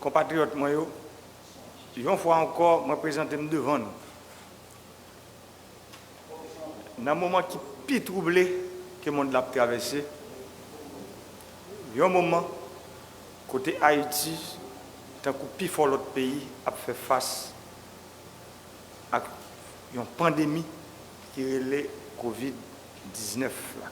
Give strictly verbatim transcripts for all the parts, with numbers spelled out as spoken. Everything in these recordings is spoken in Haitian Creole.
Konpatriyòt mwen yo, yon fwa ankò, mwen prezante m devan nou nan moman ki pi twouble ke mond la ap travèse, yon moman kote Ayiti, tankou pifò lòt peyi, ap fè fas ak yon pandemi ki rele kovid diznèf la.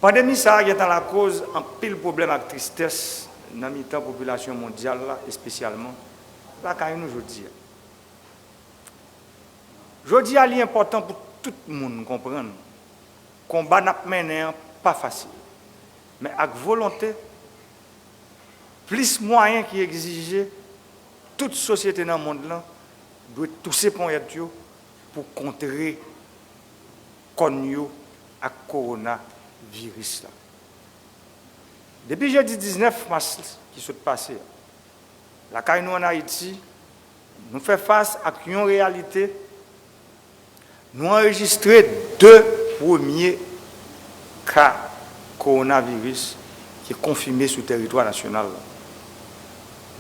Pandemi sa a gentan lakoz anpil pwoblèm ak tristès nan mitan popilasyon mondyal la, espesyalman lakay nou jodi a. Jodi a, li enpòtan pou tout moun konprann konba n ap mennen an pa fasil, men ak volonte, plis mwayen ki egzije, tout sosyete nan mond lan dwe touse ponyèt yo pou kontre kòn yo ak kowonaviris la. Depi jedi diznèf mas ki sot pase a, lakay nou ann Ayiti, nou fè fas ak yon reyalite. Nou anrejistre de premye ka kowonaviris ki konfime sou tèritwa nasyonal la.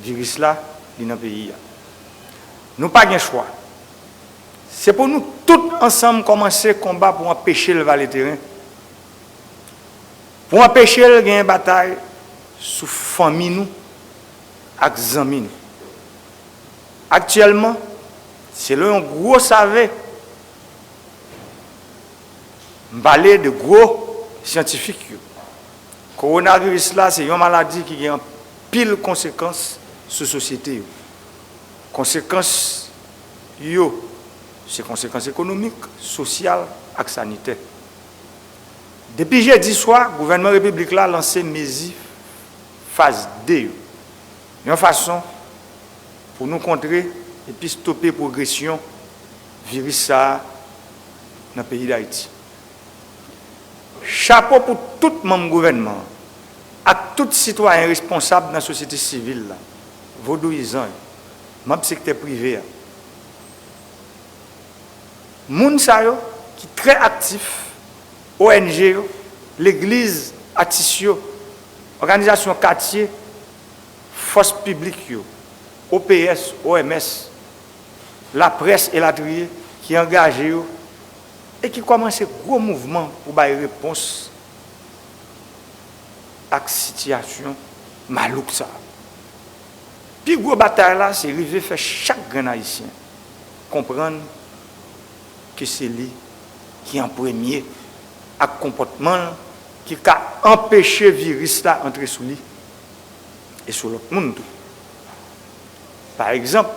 Viris la, li nan peyi a. Nou pa gen chwa. Se pou nou tout ansanm kòmanse konba pou anpeche l vale teren, pou anpeche l genyen batay sou fanmi nou ak zanmi nou. Aktyèlman, selon yon gwo save, m pale de gwo syantifik yo, kowonaviris la se yon maladi ki gen anpil konsekans sou sosyete yo. Konsekans yo se konsekans ekonomik, sosyal ak sanitè. Depi jedi swa, gouvènman repiblik la lanse mezi faz de yo, yon fason pou nou kontre epi stope pwogresyon viris sa a nan peyi Dayiti. Chapo pou tout manm gouvènman an ak tout sitwayen responsab nan sosyete sivil la, vodouyizan yo, manm sektè prive a. Moun sa yo ki trè aktif, O N G yo, legliz, atis yo, òganizasyon katye, fòs piblik yo, O P S, O M S, laprès elatriye ki angaje yo e ki kòmanse gwo mouvman pou bay repons ak sitiyasyon malouk sa a. Pi gwo batay la se rive fè chak grenn Ayisyen konprann ke se li ki an premye ak konpòtman l ki ka anpeche viris la antre sou li e sou lòt moun tou. Pa egzanp,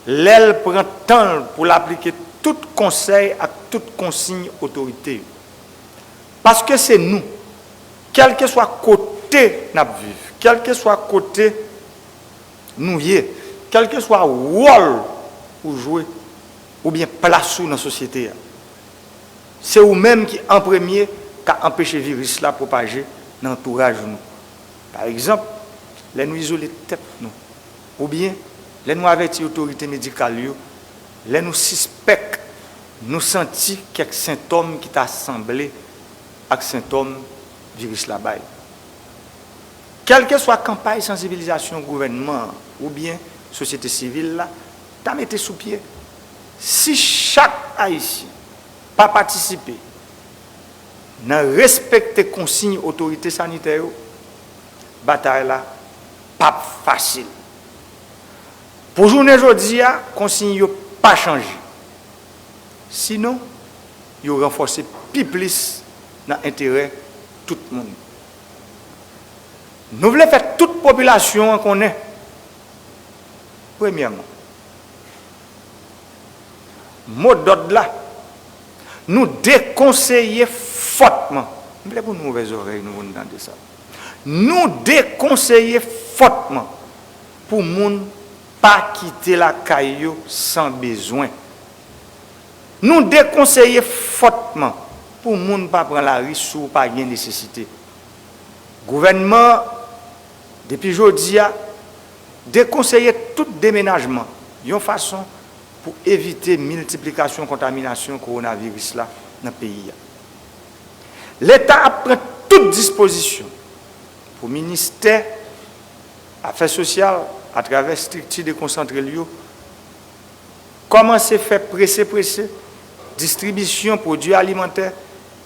lè l pran tan l pou l aplike tout konsèy ak tout konsiy otorite yo. Paske se nou, kèlkeswa kote n ap viv, kèlkeswa kote nou ye, kèlkeswa wòl ou jwe oubyen plas ou nan sosyete a, se ou menm ki an premye ka anpeche viris la pwopaje nan antouraj nou. Pa egzanp, lè nou izole tèt nou, oubyen lè nou avèti otorite medikal yo, lè nou sispèk nou santi kèk sentòm ki ta sanble ak sentòm viris la bay. Kèlkeswa kanpay sansibilizasyon gouvènman an oubyen sosyete sivil la ta mete sou pye, si chak Ayisyen pa patisipe nan respekte konsiy otorite sanitè yo, batay la p ap fasil. Pou jounen jodi a, konsiy yo pa chanje. Sinon, yo ranfòse pi plis nan enterè tout moun. Nou vle fè tout popilasyon an konnen, premyèman, mo dòd la, nou dekonseye fòtman, m vle pou nou ouvè zòrèy nou pou nou tande sa. Nou dekonseye fòtman pou moun pa kite lakay yo san bezwen. Nou dekonseye fòtman pou moun pa pran lari si w pa gen nesesite. Gouvènman an, depi jodi a, dekonseye tout demenajman yon fason pou evite miltiplikasyon kontaminasyon kowonaviris la nan peyi a. Leta ap pran tout dispozisyon pou ministè Afè sosyal, atravè estrikti dekonsantre l yo, kòmanse fè prese prese distribisyon pwodui alimantè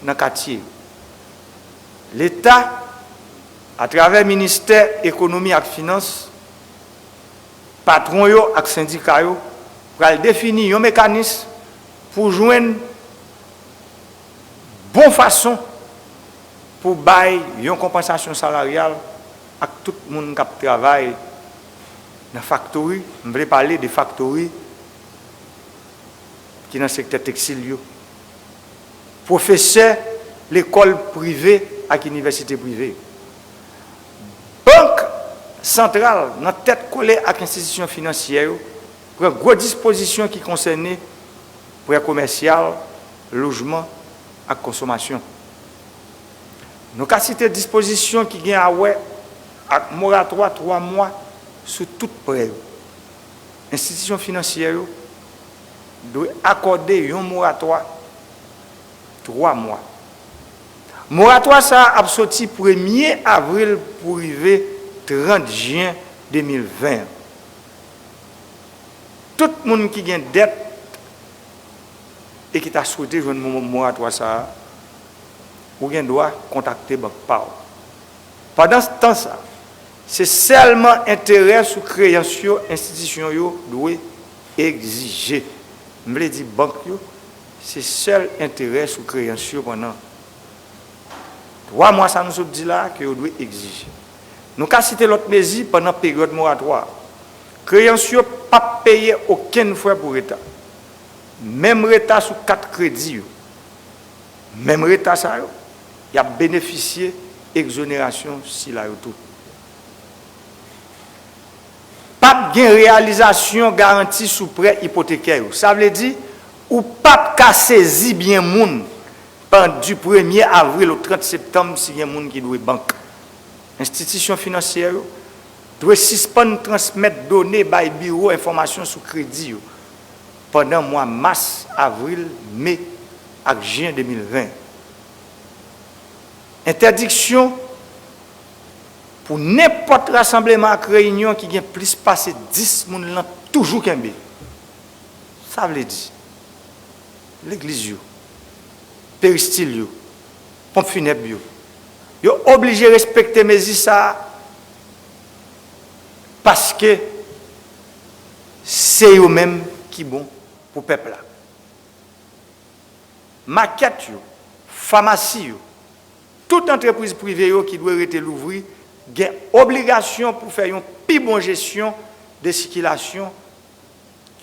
nan katye yo. Leta, atravè Ministè Ekonomi ak Finans, patwon yo ak sendika yo pral defini yon mekanis pou jwenn bon fason pou bay yon konpansasyon salaryal ak tout moun k ap travay nan faktori, m vle pale de faktori ki nan sektè tekstil yo, pwofesè lekòl prive ak inivèsite prive yo. Bank santral nan tèt kole ak enstitisyon finansyè yo pran gwo dispozisyon ki konsène prè komèsyal, lojman ak konsomasyon. Nou ka site dispozisyon ki gen a wè ak moratwa twa mwa sou tout prè yo. Enstitisyon finansyè yo dwe akòde yon moratwa twa mwa. Moratwa sa a ap soti premye avril pou rive trant jen de mil ven an. Tout moun ki gen dèt e ki ta swete jwenn mo-, moratwa sa a, ou gen dwa kontakte bank pa w. Pandan tan sa, se sèlman enterè sou kreyans yo enstitisyon yo dwe egzije. M vle di bank yo, se sèl enterè sou kreyans yo pandan twa mwa sa nou sot di la a ke yo dwe egzije. Nou ka site lòt mezi pandan peryòd moratwa a. Kreyans yo p ap peye okenn frè pou reta. Menm reta sou kat kredi yo. Menm reta sa yo, y ap benefisye egzonerasyon sila yo tou. P ap gen reyalizasyon garanti sou prè ipotekè yo. Sa vle di, ou p ap ka sezi byen moun pandan premye avril o trant septanm si gen moun ki dwe bank. Enstitisyon finansyè yo dwe sispann transmèt done bay Biwo Enfòmasyon sou Kredi yo pandan mwa mas, avril, me ak jen de mil ven. Entèdiksyon pou nenpòt rasanbleman ak reyinyon ki gen plis pase dis moun lan toujou kenbe. Sa vle di, legliz yo, peristil yo, ponp finèb yo, yo oblije respekte mezi sa a paske se yo menm ki bon pou pèp la. Makèt yo, famasi yo, tout antrepriz prive yo ki dwe rete louvri gen obligasyon pou fè yon pi bon jesyon de sikilasyon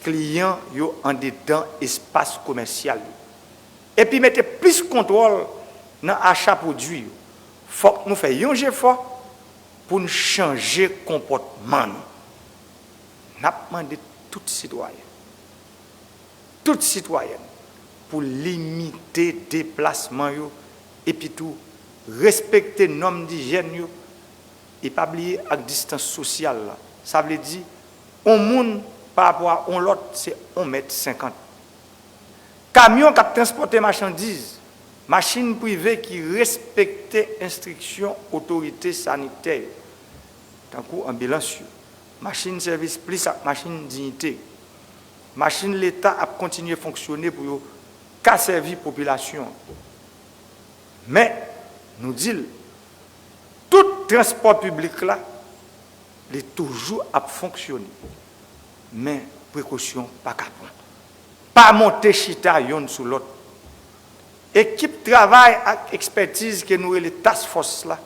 kliyan yo andedan espas komèsyal yo. Epi mete plis kontwòl nan acha pwodui yo. Fòk nou fè yon jefò pou n chanje konpòtman nou. N ap mande tout sitwayen, tout sitwayèn pou limite deplasman yo epi tou respekte nòm dijyèn yo e pa bliye ak distans sosyal la. Sa vle di, on moun pa rapò a on lòt se on mèt senkant. Kamyon k ap transpòte machandiz, machin prive ki respekte enstriksyon otorite sanitè yo, tankou anbilans yo, machin sèvis plis ak machin diyite yo, machin leta ap kontinye fonksyone pou yo ka sèvi popilasyon an. Men, nou di l, tout transpò piblik la, li toujou ap fonksyone. Men, prekosyon pa ka pran. Pa monte chita yonn sou lòt. Ekip travay ak ekspètiz ke nou rele task force la,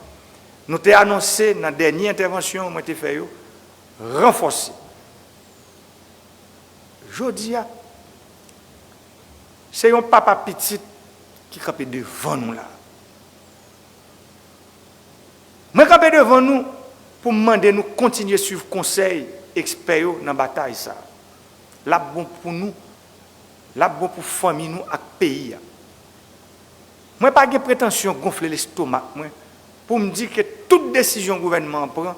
nou te anonse nan dènye entèvansyon mwen te fè yo, ranfòse. Jodi a, se yon papa pitit ki kanpe devan nou la. Mwen kanpe devan nou pou m mande nou kontinye swiv konsèy ekspè yo nan batay sa a. L ap bon pou nou, l ap bon pou fanmi nou ak peyi a. Mwen pa gen pretansyon gonfle lestomak mwen pou m di ke tout desizyon gouvènman an pran,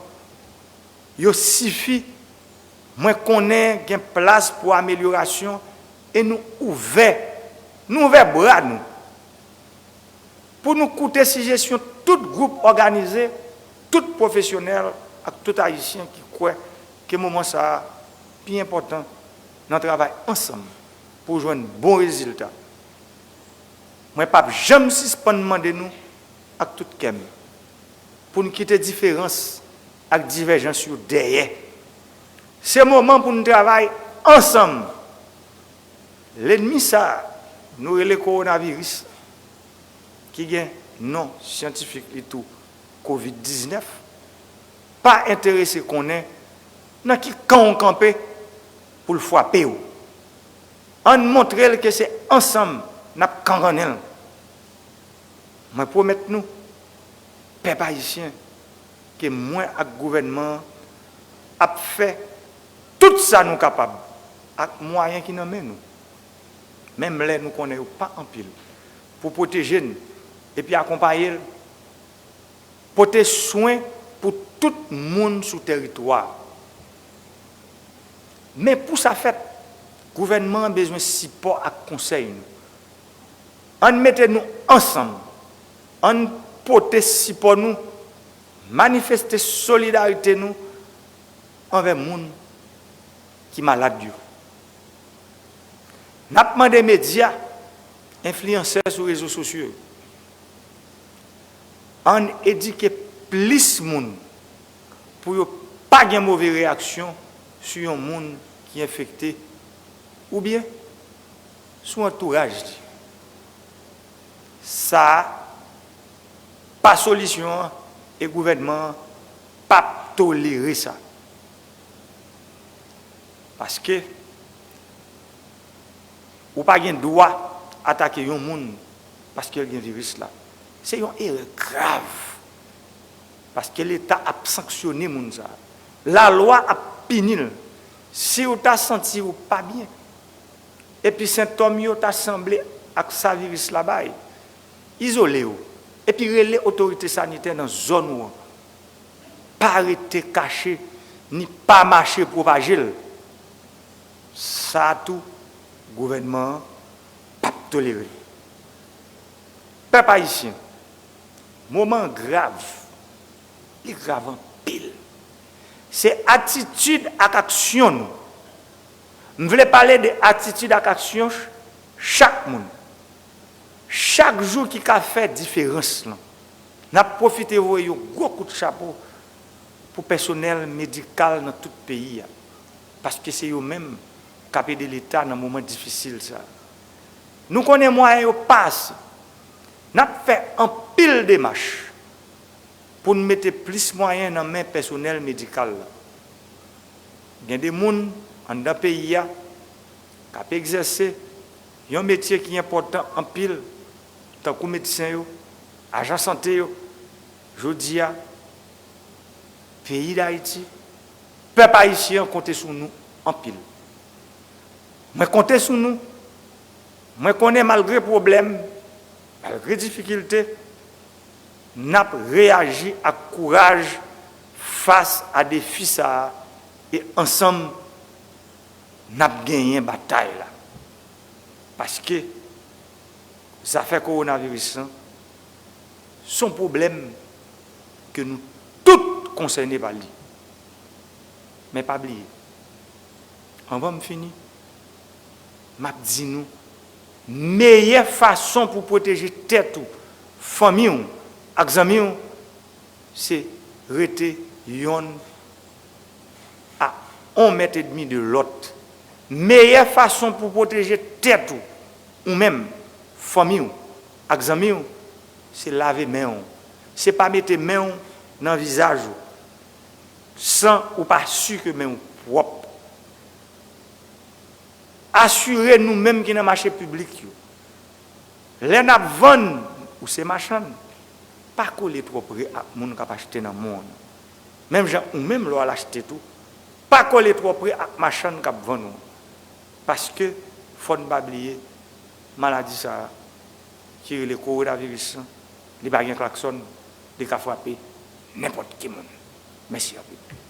yo sifi. Mwen konnen gen plas pou amelyorasyon e nou ouvè, nou ouvè bra nou pou nou koute sijesyon tout gwoup òganize, tout pwofesyonèl ak tout Ayisyen ki kwè ke moman sa a pi enpòtan nan travay ansanm pou jwenn bon rezilta. Mwen p ap janm sispann mande nou ak tout kè m pou n kite diferans ak divèjans yo dèyè. Se moman pou n travay ansanm. Lènmi sa a nou rele kowonaviris, ki gen non syantifik li tou, kovid diznèf, pa enterese konnen nan ki kan w kanpe pou l frape w. Ann montre l ke se ansanm n ap kankannen l. Mwen pwomèt nou, pèp ayisyen, ke mwen ak gouvènman an ap fè tout sa nou kapab ak mwayen ki nan men nou, menm lè nou konnen yo pa anpil, pou pwoteje n epi akonpaye l, pote swen pou tout moun sou tèritwa a. Men pou sa fèt, gouvènman an bezwen sipò ak konsèy nou. Ann mete nou ansanm, ann pote sipò nou, manifeste solidarite nou anvè moun ki malad yo. N ap mande medya, enfliyansè sou rezo sosyo yo, ann edike plis moun pou yo pa gen move reyaksyon sou yon moun ki enfekte oubyen sou antouraj li. Sa a pa solisyon an e gouvènman an p ap tolere sa. Paske ou pa gen dwa atake yon moun paske l gen viris la. Se yon erè grav. Paske Leta ap sanksyone moun sa a. Lalwa ap pini l. Si w ta santi w pa byen, epi sentòm yo ta sanble ak sa viris la bay, izole w, epi rele otorite sanitè nan zòn ou an. Pa rete kache, ni pa mache pwopaje l. Sa a tou, gouvènman an p ap tolere l. Pèp ayisyen, moman an grav. Li grav anpil. Se atitid ak aksyon nou. M vle pale de atitid ak aksyon ch-, chak moun. Chak jou ki ka fè diferans lan. N ap pwofite voye yon gwo kout chapo pou pèsonèl medikal nan tout peyi a, paske se yo menm k ap ede Leta nan moman difisil sa a. Nou konnen mwayen yo pa ase. N ap fè anpil demach pou n mete plis mwayen nan men pèsonèl medikal la. Gen de moun anndan peyi a k ap egzèse yon metye ki enpòtan anpil, tankou medsen yo, ajan sante yo. Jodi a, peyi Dayiti, pèp ayisyen an konte sou nou anpil. Mwen konte sou nou. Mwen konnen malgre pwoblèm, malgre difikilte, n ap reyaji ak kouraj fas a defi sa a e ansanm n ap genyen batay la. Paske zafè kowonaviris lan se yon pwoblèm ke nou tout konsène pa li. Men pa bliye, anvan m fini, m ap di nou, meyè fason pou pwoteje tèt ou, fanmi w ak zanmi w, se rete yonn a yon mèt edmi de lòt. Meyè fason pou pwoteje tèt ou, ou menm, fanmi w ak zanmi w, se lave men w. Se pa mete men w nan vizaj ou san ou pa si ke men w pwòp. Asire nou menm ki nan mache piblik yo. Lè n ap vann, ou se machann, pa kole twò pre ak moun k ap achte nan men w nan. Menm jan ou menm lè w al achte tou, pa kole twò pre ak machann k ap vann ou an. Paske, fò n pa bliye, maladi sa a, ki rele kowonaviris lan, li pa gen klaksòn, li ka frape nenpòt ki moun. Mèsi anpil.